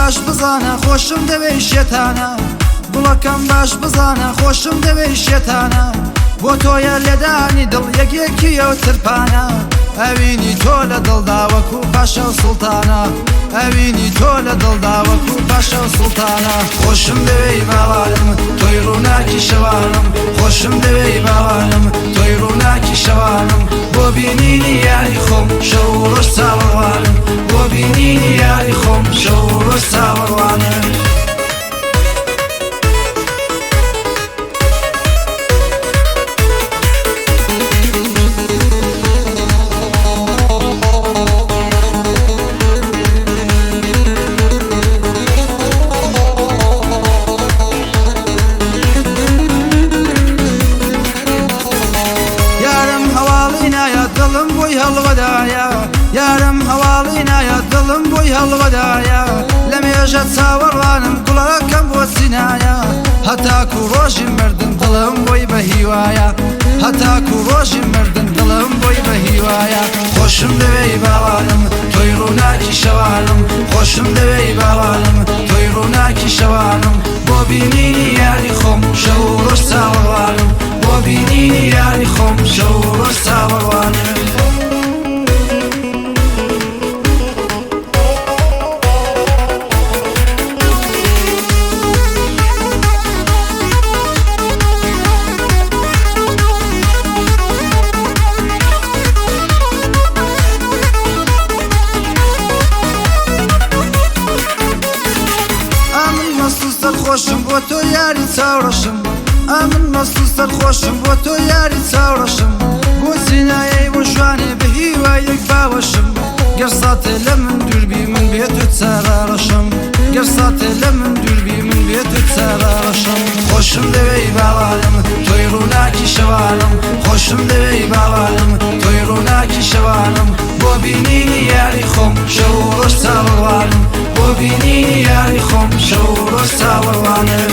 باش بزانە خۆشم دەوێی شێتانە، گوڵەکەم باش بزانە خۆشم دەوێی شێتانە، بۆ تۆیە لێدانی دڵ یەک یەکی ئەو ترپانە، ئەوینی تۆ لە دڵدا وەکو پاشا و سوڵتانە، ئەوینی تۆ لە دڵدا وەکو پاشا و سوڵتانە. خۆشم دەوێی باوانم تۆی ڕووناکی شەوانم، خۆشم دەوێی باوانم تۆی ڕووناکی شەوانم، بۆ بینینی یاری خۆم شەو و ڕۆژ چاوەڕوانم، بۆ بینینی یاری خۆم شەو و ڕۆژ چاوەڕوانم. یارم هەواڵی نایە دڵم بۆی هەڵوەدایە، یارم هەواڵی نایە دڵم بۆی هەڵوەدایە، لە مێژە چاوەڕوانم گوڵەکەم بۆ سینایە، هەتاکو ڕۆژی مردن دڵم بۆی بە هیوایە، هەتاکو ڕۆژی مردن دڵم بۆی بە هیوایە. خۆشم دەوێی باوانم تۆی ڕووناکی شەوانم، خۆشم دەوێی باوانم تۆی ڕووناکی شەوانم، بۆ بینینی یاری خۆم شەو و ڕۆژ چاوەڕوانم، بۆ بینینی یاری خۆم شەو و ڕۆژ چاوەڕوانم. ئەمن مەست و سەرخۆشم بۆ تۆ یاری چاوڕەشم، ئەمن مەست و سەرخۆشم بۆ تۆ یاری چاوڕەشم، بۆ سینایەی بۆ شوانێ بە هیوای یەک باوەشم، گەر ساتێ لە من دووربی من بێت و چارەڕەشم، گەر ساتێ لە من دووربی من بێت و چارەڕەشم. خۆشم دەوێی باوانم تۆی ڕووناکی شەوانم، خۆشم دەوێی باوانم تۆی ڕووناکی شەوانم، بۆ بینینی یاری خۆم شەو و ڕۆژ چاوەڕوانم، بۆ بینینی یاری خۆم شەو و ڕۆژ چاوەڕوانم.